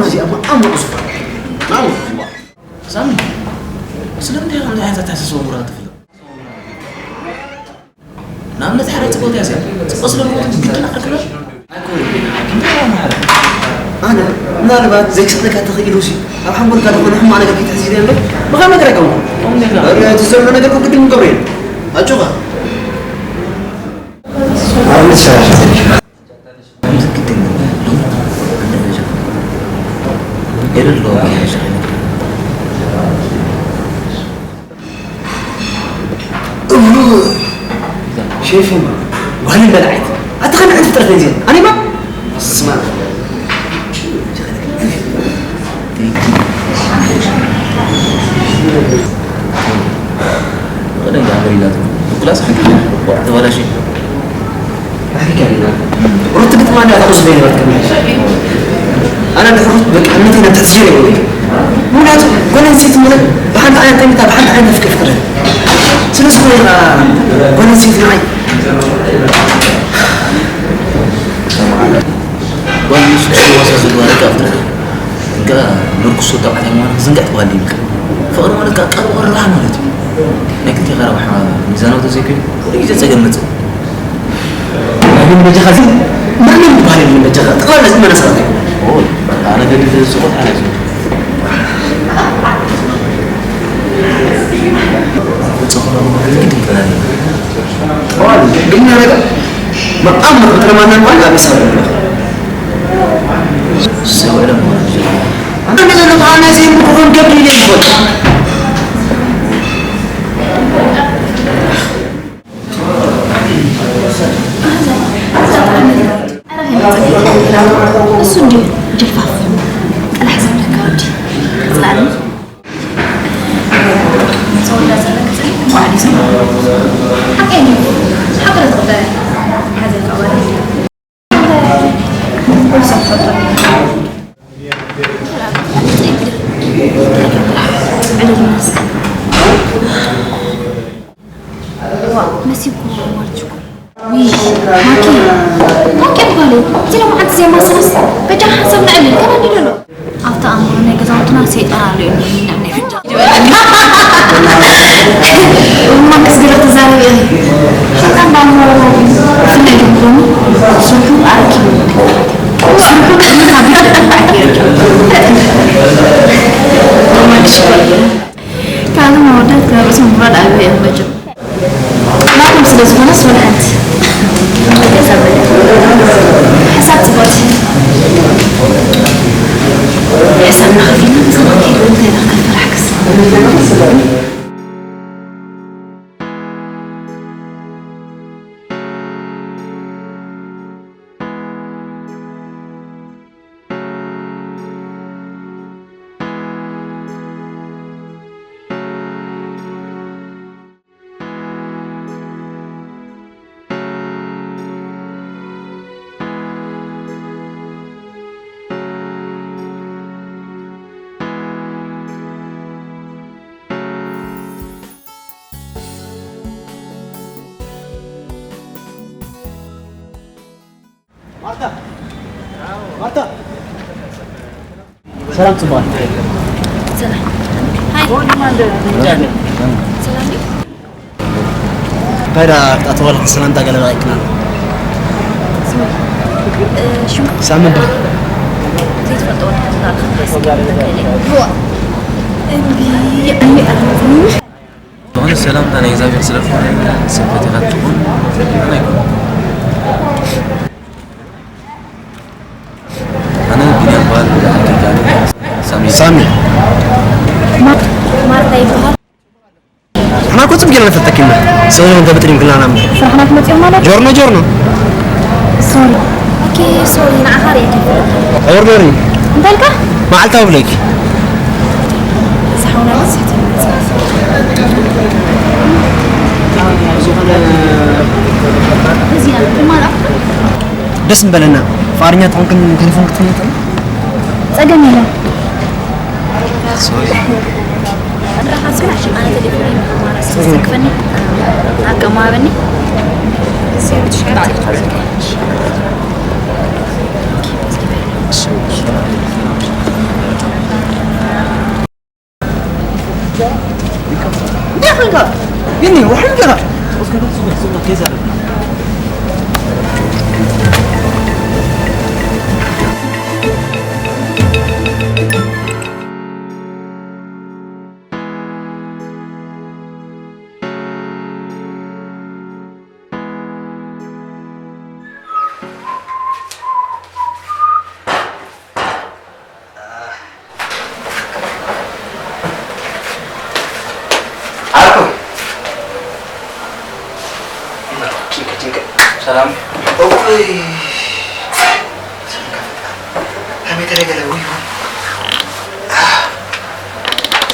እዚኣ መኣምሮ ዝኾነ ናብኡ ዝዋ ሳሚ፣ ስለምንታይ ከምዚ ዓይነት ኣተሓሳስባ ምውራድ ትፍለጥ? ንኣብነት ሓደ ጽብቕቲ እያ እዚኣ። ጽብቕ ስለ ዝኾነት ግድን ኣኽብር። ኣይኮነን፣ እንታይ ደኣ መሓረ? ኣነ ምናልባት ዘይክስሕተካ ተኽኢሉ ሲ፣ ኣብ ሓንጎልካ ዝኾነ ሕማቕ ነገር ከይትሕዝ ኢለ እምበር፣ ብኻልእ ነገር ኣይኮንኩን። ከምኡ ኢልካ? ኧረ፣ እቲ ዘሎ ነገር እኮ ግድን ክንገብሮ ኢና። ኣጆኻ። ኣብ ምሳሌ። ሸይፍን ጓልን በላዒት ኣቲ ከመይ ዓይነት ፍጥረት ነዚ ኣኔማ ስማ ወደ ጋብሪላ ኩላስ ተበላሽ ሩት ግጥማ እንዲያ ታቑስ ዘይነበርት ከመይ ኣነ ድሕሩት በቃ እምነተይ ናብ ትሕቲ ዜሮ ይወርድ። ምክንያቱ ጓል ኣንስተይቲ ማለት ብሓንቲ ዓይነት ጠሚታ ብሓንቲ ዓይነት ፍቅር ፍቅር ስለ ዝኾነ ጓል ኣንስተይቲ ንዓይ ጓል ኣንስተይቲ ዋሳ ዘለዋ ደቂ ኣፍሪቃ እንካ ምርኩስ ተባዕታይ ምዃኑ ክዝንግዕ ትባል ይብል። ፍቕሪ ማለት ከዓ ቀርብ ቀረባ ማለት እዩ። ናይ ክልቴኻ ረብሓ ሚዛናዊ ተዘይኮይኑ ኩሉ ግዜ ፀገም መፅእ። ኣቤል በጃኻ እዚ ማንም ዝበሃል የለን በጃኻ። ጠቕላላ እዚ መናሰራት ኣይኮነን። ኦይ፣ ኣነ ገዲፈ ዝስቆት ሓላፊ። ጽቡቕ ግድን ክበላኒ። ጠዋል ግና ነገር መቃም መክትረማና እንኳን ኣብ ኢሳብ ሰው ዕለም ሆነ። ኣንተ ነገር ነው ታና ዜም ብኩን ገብሪ ይልቦት። እሱ እንዲሁ ጀፋፍ ጥራሕ ዘለካ ወዲ ክፅላእኒ። መሲኩ ማርችኩ። ውይ፣ ማኪ፣ ማኪ እኮ ኣለይ። እዚ ሎማዓንቲ ዜማ ስረስ በጃ ሓንሳብ ንዕልል፣ ከመይ እንዲዶ ኣሎ? ኣብቲ ኣእምሮ ናይ ገዛውትና ሰይጣን ኣሎ እዩ። ንዕናዕ ናይ ፍንጃል። እማ ክስ ገለ ትዛረብ እያ። ሰይጣን ብኣእምሮ ኣሎ። ብፍላይ ደሞ ስርሑ ኣረኪቡ። ስርሑ ጥዕና ካብ ቤት ተባዕ ገይሩ። ሎማዓንቲ ሽኮር። ካልእ መወዳእታ ርእሱ ምፍራድ ኣበይ እዮም መቸም። ናቶም ስለ ዝኾነ ስወል ሓንቲ ገዛ በለ። ሕሳብ ጽቡቕ። ሕሳብ እናኸፊልና ምሳና ከይዱ እንታይ ኢና ክንፈራሕክስ? ማርታ፣ ማርታ። ሰላም ጽቡቕ። ሰላም። ሃይ። ሰላም ድዩ? እንታይ ደኣ ክትኣትወልካ ሰላምታ ገለ ረኺብክና? ስሚ፣ እ፣ ሽም ሳሚ በል። ዘይትፈልጦ ወዲ ሓትኻ ክትረስኒ ትኽእል ኢኻ። እዋ። እምቢ፣ እምቢ ኣትበል። ዝኾነ ሰላምታ ናይ እግዚኣብሔር ስለ ዝኾነ ሰንበት ኢኻ ትኸውን ኣይኮነ። ኣነ ቢንያም በሃል። ሳሚ። ሳሚ። ማርታ ይበሃል። ንሕና እኮ ጽቡቕ ጌርና ንፈልጠኪ ኢና። ሰው እንተ ብጥሪም ክልና ናም። ስራሕና ትመጽኦም ማለት? ጆርኖ ጆርኖ። ሶሪ። ኦኬ፣ ሶሪ፣ ንዓኻ ርእየ ከይፈልጥ። ኦርደሪ። እንታይ ኢልካ? መዓልታዊ ብለኪ። ዝሓውና ዝስሕት ይመጽእ። እዚኣ ትማል ኣኽትም? ደስ ምበለና። ፍቓደኛ ትኾንክን ቴሌፎን ክትህብኒ ትኽእሊ? ጸገም የለን። ሶሪ። ኣድራኻ ስራሕ ሽም ኣነ ቴሌፎን ኣማራጺ ጸገም። ተሰክፈኒ። ኣቀማበኒ። ሶሪ፣ ትሽዓተ። ኦኬ፣ በዚህ ላይ። እሺ።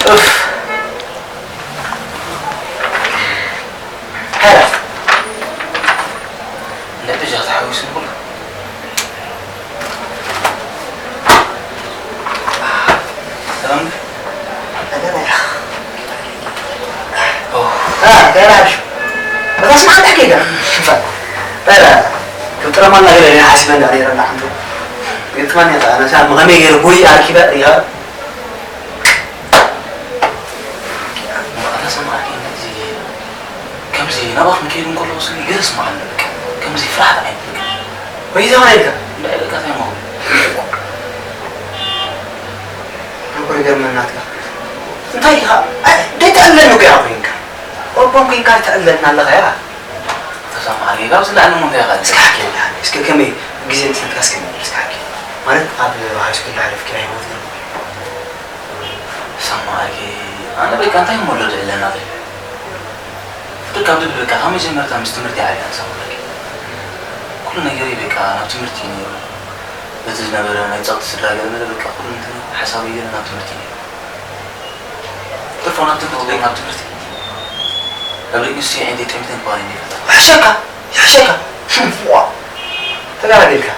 ኡፍ። ሄላ፣ እንደ ብጃ ተሓዊሱ ንኩሉ። ሰላም ዶ? ኦ። አ፣ ገና ሓድሽ። በታስ ማዕንታ ከይዳ። በላ፣ ክጥረማና ገለ ሓሲበ እንዳ ነይረ እንዳ ሓንቱ። ግጥማን ያጣ፣ ኣነ ሳም ከመይ ገይረ ጉይ ኣርኪበ፣ ሪሃ። ኣታ ሰማዕኪ፣ እንደዚ ከምዚ ናባኽን ከይዱ እንከሎ፣ ስሚ ገለ ስማዕኒ፣ በቃ። ከምዚ ፍርሃት ዓይነት፣ በቃ። ወይ ዘመን ኢልካ? እንዳ ኢልካ እንታይ መሆን? እኮ ይገርመናትካ። እንታይ ኢኻ? ኣይ፣ ደይትዕለኒ እኮ ኢኻ ኮይንካ። ኦቦን ኮይንካ ትዕለልና ኣለኻ፣ ያ። ተሰማዕኒ፣ ካብ ዝለዓለ እሞ እንታይ ኢኻ? እስኪ ሓኪ፣ እስኪ ከመይ ግዜ ንስነትካ እስኪ ንብል፣ እስኪ ሓኪ። ማለት፣ ኣብ ሃይ ስኩል ላዕለፍኪ ናይ ህይወት ግን ሰማዕኪ፣ ኣነ በቃ እንታይ እሞ ኣሎ ዝዕለና ዘሎ? ፍቅር ካብ ልቢ በቃ ካብ መጀመርታ ምስ ትምህርቲ ዓብያ ንሰማዕኪ። ኩሉ ነገረይ በቃ ናብ ትምህርቲ እዩ ነይሩ። በቲ ዝነበረ ናይ ጸቕጢ ስድራ ገለ መለ በቃ ኩሉ እንትን ሓሳበይ ገለ ናብ ትምህርቲ እዩ ነይሩ። ትርፎ ናብ ትምህርቲ ደይ ናብ ትምህርቲ። ኣብ ርእሲ ዓይነተይ ጠሚተን ክባል እንዲ ይፈታ። ይሕሸካ፣ ይሕሸካ። ዋ፣ ተጋላገልካ።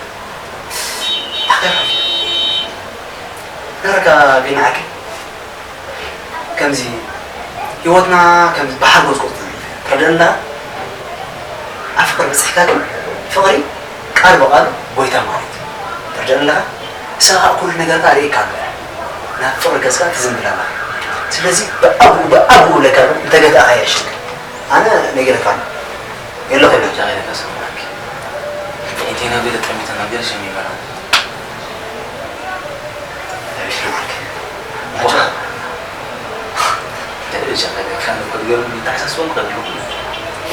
ነረካ ቢንዓኪ። ከምዚ ህይወትና ከምዚ ባሕሪ ጎዝጎዝ ትብል ትረድእ ኣለኻ? ኣብ ፍቅሪ በጺሕካ ግን ፍቅሪ ቃል ብቃል ጎይታ ማለት እዩ። ትረድእ ኣለኻ? ንስኻ ከዓ ኩሉ ነገርካ ርኢካ ኣሎ። ናብ ፍቅሪ ገጽካ ትዝንብል ኣለኻ። ስለዚ ብኣግኡ ብኣግኡ ኢለካ እንተገታእካ ይሕሸካ። ኣነ ነጊረካ ኣሎ። የለኹ ኢለ። ጃ ኢለካ ሰማዕኪ። እንተ ናብ ገለ ጠሚተ ናብ ገለ ሸሚመና።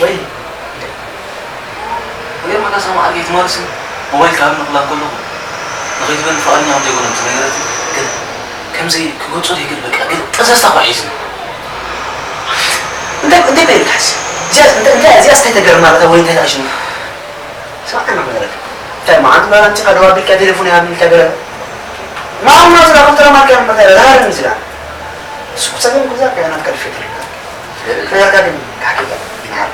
ወይ ወይ መላሳ ማዕርጌት ማለትስ ሞባይል ካብ ምቕላብ ከለኹ ንኸይትበኒ ፍቓደኛ ከም ዘይኮነ ምስ ነገረትኒ፣ ግን ከምዚ ክገልጾ ዘይክእል በቃ ግን ጠዘዝታ እኳ ሒዝኒ። እንታይ እንታይ በይልካስ? እዚኣ እንታይ እንታይ እዚኣስ እንታይ ተገርማ ወይ እንታይ ተኣሽሙ? ስማዕ፣ እንታይ መግለጽ? እንታይ መዓልቲ ጓል ኣምጺኻ ደው ኣቢልካ ቴሌፎን ይሃብኒ ኢልካ ገለ? ማማ ስራ ኮንትራ ማርካ ምርታ ዛሬ ምስላ። እሱ ጸገም ኩዛ ከያናት ከልፌት። ከያካ ግን ካኪ ይናል።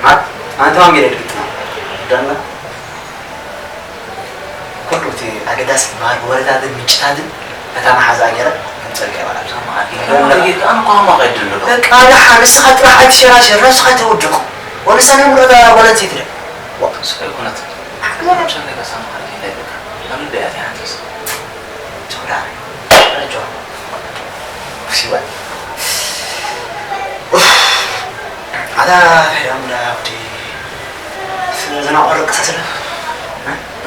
ማት አንተ ማን ገለ ድግጥ ነው። ደና ኩሉ እቲ ኣገዳሲ ዝበሃል ወረታትን ምንጭታትን ነታ መሓዛ ገይረ ከምጸልካ ይባላል። ኣነ እኮ ማማ ቀይድ ኣሎ። በቃ ደሓ ንስኻ ጥራሕ ኣይትሸራሸር፣ ነብስኻ ኣይተውድቕ። ወንሳኔ ምረታ ጓል ኣንስተይቲ ደ? ዋ። ስለ ኩነት። ሓግዛ። ሰማዕኪ እንታይ በቃ? ኣብ ልበይ ኣትያ ሓንቲስ። ጆዳ። ጆ። ሲወ። ኣታ ሕያም ዳ ወዲ። ዘናቆረ ቀሳስለ።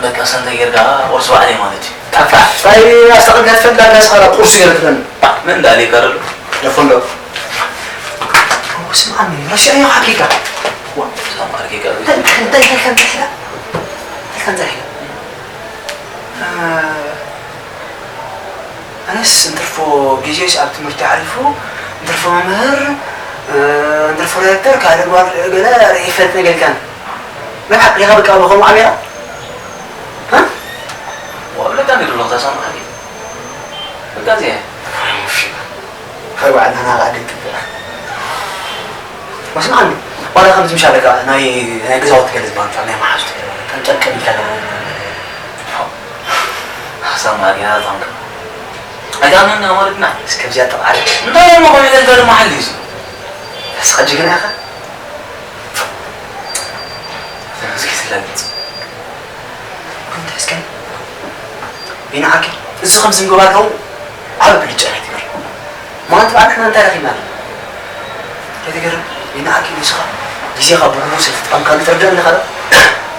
በቃ ሰንተ ጌርካ ቁርሲ ባዕለይ ማለት እዩ። ጠፋ። ኣይ ኣስተቅልካ ትፈልጣ እንዳስኻ ቁርሲ ገለ ትለን። ባ፣ ምን እንዳለ ይቀርሉ? ደፎ እንዶ። ስምዓኒ፣ ረሲዐዮ ሓቂቃ። ዋ፣ ሳማ ሓቂቃ። እንታይ እንታይ እንታይ እንታይ እንታይ እንታይ እንታይ እንታይ ኣነስ እንትርፎ ግዜስ ኣብ ትምህርቲ ዓሪፉ፣ እንትርፎ መምህር፣ እ፣ እንትርፎ ዳይሬክተር፣ ካልእ ጓል ገለ ርእየ ይፈልጥ ነገር ኢልካኒ። ናይ ሓቂ ኢኻ በቃ ብኸምኡ ዓሚራ? እ? ወብለካ ንድሎ ተሰማዕኒ። በቃ እዚኣ። ኸይ ባዕልና ናቓ ደቂ። ወስማዕኒ፣ ዋላ ከምዚ ምሻለካ ናይ፣ ናይ ገዛውቲ ገለ ዝበሃል ምሻል ናይ መሓዙት ከም ጨርቂ ኢልካ ገለ። ሓሳብ ማርያ ጣንካ። ኣይታምንና ወለድና። እስከ ብዚኣ ጠቕዓለ። እንታይ እሞ ኮሚደር ገለ መሓል እዩ እዚ? እስኻ ጅግና ኢኻ። እስኪ ትላግጽ። እንታይ እስከ? ይንዓኪ። እዚ ከምዚ ምግባር ከውን ዓቢ ብልጫ ናይ ትግርኛ። ማለት በዓል ንሕና እንታይ ረኺብና ኣለና? እንታይ ትገርም? ይንዓኪ ንስኻ ግዜኻ ብግቡእ ስለ ተጠቐምካሉ ትርዳእ ኣለኻ ዶ?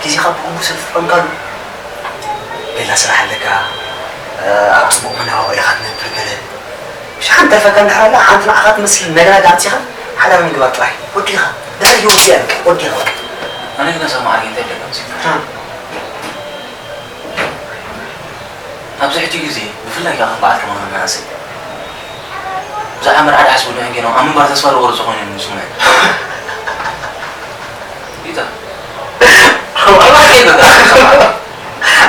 ግዜኻ ብግቡእ ስለ ተጠቐምካሉ ቤላ ስራሕ ኣለካ፣ ኣብ ጽቡቕ መነባብሮ ኢኻ ትነብር ገለ። ሸሓን ተርፈካ እንድሕር ኣላ፣ ሓንቲ ንዓኻ ትመስል ነግናግ ኣምጺኻ ሓዳር ምግባር ጥራይ። ወዲኻ። ድሕሪ ህይወት እዚኣ በቃ፣ ወዲኻ በቃ። ኣነ ግን ኣሰማዕርጌ እንታይ ይብለካ መሲልካ? እ። ኣብዚ ሕጂ ግዜ፣ ብፍላይ ከኣ ከም በዓል ከማና መናእሰይ፣ ብዛዕባ መርዓ ዳሕስ ብልዑ ገይሮም ኣብ ምንባር ተስፋ ዝቖረጹ ኮይኖም ይስምዑ። ጌታ። ኣባይ በቃ፣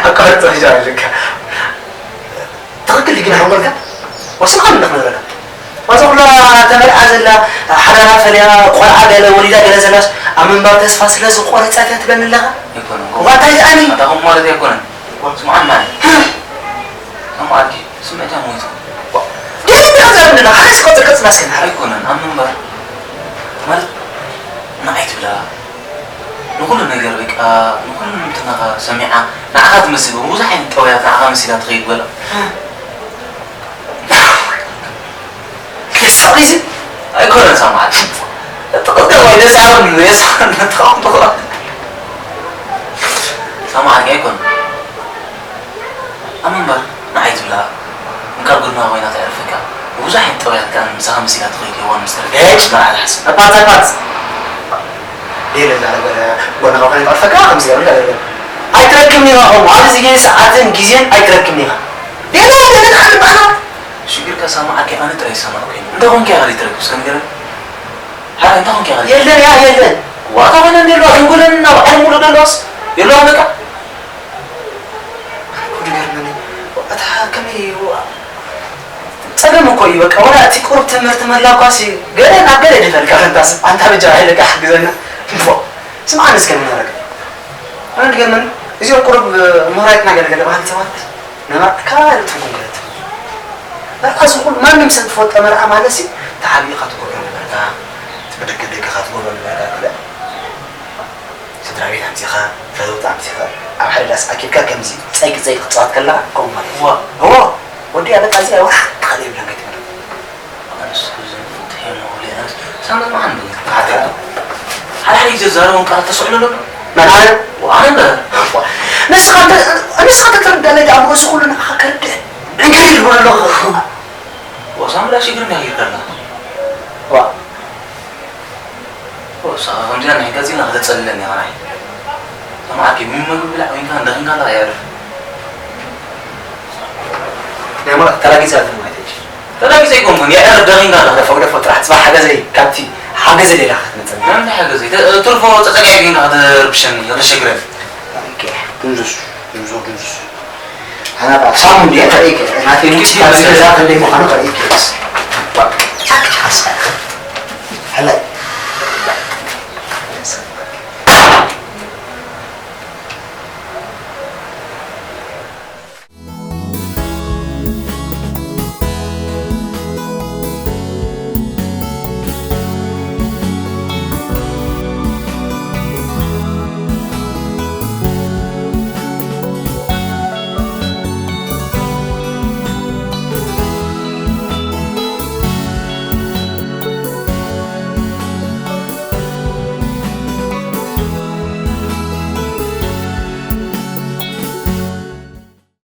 ኣቋርጾ ይሻለካ። ግን ሓንጎልካ ወስንኻ ምንኽ ነበረካ። ዋዛ ኩላ ተመርዓ ዘላ ሓዳራ ፈልያ ቆልዓ ገለ ወሊዳ ገለ ዘላስ ኣብ ምንባር ተስፋ ስለ ዝቆረጸት እያ ትብለኒ ኣለኻ? ኣይኮነን። እዋ እንታይ ደኣኒ? ኣታ ከምኡ ማለት ኣይኮነን። ስምዓን ማለት። ከም ኣድጊ ስምዒታ ሞይቱ። ደሊ ዲኻ ዘረብ ኣለኻ? ሓደ ሲቆጽር ቅጽል ኣስከና። ኣይኮነን። ኣብ ምንባር ማለት ንዓይ ትብላ ንኹሉ ነገር በቃ ንኹሉ ምትናኻ ሰሚዓ ንዓኻ ትመስል ብዙሕ ዓይነት ጠባያት ንዓኻ መሲላ ትኸይድ በላ። ክሳብ እዚ ኣይኮነን ሳምዓት። እቲ ቅልቀል ወይ ደስ ኣበል የሳን ተቐምጦ ሳምዓት ኣይኮነን። ኣብ ምንባር ንዓይ ትብላ እንካብ ጎድና ኮይና ተዕርፈካ ብዙሕ ዓይነት ጠባያት ከኣ ምሳኻ መሲላ ትኸይድ የዋን ምስ ተረገ መርዓ ዝሓስብ። ኣፓት ኣፓት የለና ነገር ጎድና ኮይና ተዕርፈካ ከምዚ ገርና ነገር ኣይትረክብኒ ኢኻ ከምኡ ኣብዚ ሰዓትን ግዜን ኣይትረክብኒ ኢኻ። ሌላ ሌላ ሓንቲ ባዕላ ሽግርካ ሳምዓት ኣነ ጥራይ ይሰማዕ ኮይኑ እንታይ ኮንካ ኢኻ ዘይትረክብ እስከ ንገረኒ። ሓረ እንታይ ኮንካ ኢኻ የለን ያ የለን ዋታ ኮይና እንዴሎ ኣይንጎለንና በዓል ሙሉ ደሎስ የለዋ በቃ። ኣነ እኮ ዝገርመኒ እታ ከመይ ዋ- ጸገም እኮ እዩ በቃ ወላ እቲ ቁሩብ ትምህርቲ ምህላው እኳሲ ገለ ናብ ገለ ይፈልካ ከንታስ ኣንታ በጃ ኢለካ ሓግዘና እፎ ስምዓኒ እስከ ምናረግ ኣነ ዝገርመኒ እዚኦም ቁሩብ ምሁራትና ገለ ገለ ባህል ሰባት ነባዕካ ትርጉም ገለ ትብል በቃ እዚ ኩሉ ማንም ሰብ ዝፈልጦ መርዓ ማለት ሲ ተሓቢእካ ትገብሮ ነበርካ ትብድግ ደቅኻ ትገብሮ ነበርካ ገለ ስድራ ቤት ኣምጺኻ ፈተውቲ ኣምጺኻ ኣብ ሓደ ዳስ ኣኪብካ ከምዚ ጸይቂ ጸይቂ ክትጻወት ከለኻ ከምኡ ማለት እዩ። እዋ። እዎ ወዲ ኣለካ እዚኣ ወላ ሓንቲ ቃል የብላን ከይትብል። ኣነስ ክዝን እንታይ እሞ ክብል ኣነስ ሳመን መዓን ዶ ሓታ ሓደ ሓደ ግዜ ዝዛረቦም ቃላት ተስዕሉ ኣሎ። መን ኣነ? ኣነ እምበር። ንስኻ እንተ ንስኻ እንተ ተረዳለይ ደኣ እዚ ኩሉ ንዓኻ ከርድእ ዕንክሊል ይኾን ኣለኹ። ወሳምላ ሽግር እንታይ ይርዳና? ዋ እሳ ከምዚኣ ናይ ገጺና ከተጸልለኒ ኢኻ ናይ ሰማዕኪ ምን መግቢ ብላዕ ኮይንካ እንደኺንካ ኣለኻ ያድር ናይ ማለት ተላጊዛ ኣለኹ ማለት እዩ ተላጊዛ ኣይኮንኩን ያድር ደኺንካ ኣለኻ ደፎ ደፎ ጥራሕ ጽባሕ ሓገዘይ ካብቲ ሓገዘ ሌላ ክትመጸኒ ናምንታይ ሓገዘይ ትርፎ ጸጸጋይ ኮይንካ ከተርብሸኒ ከተሸግረኒ ድንዙስ ድንዙ ድንዙስ ኣና ሳሙን ድየ ተርእይከ ናተይ ውጭ ገዛ ክንደይ ምዃኑ ተርእይከ ሕላይ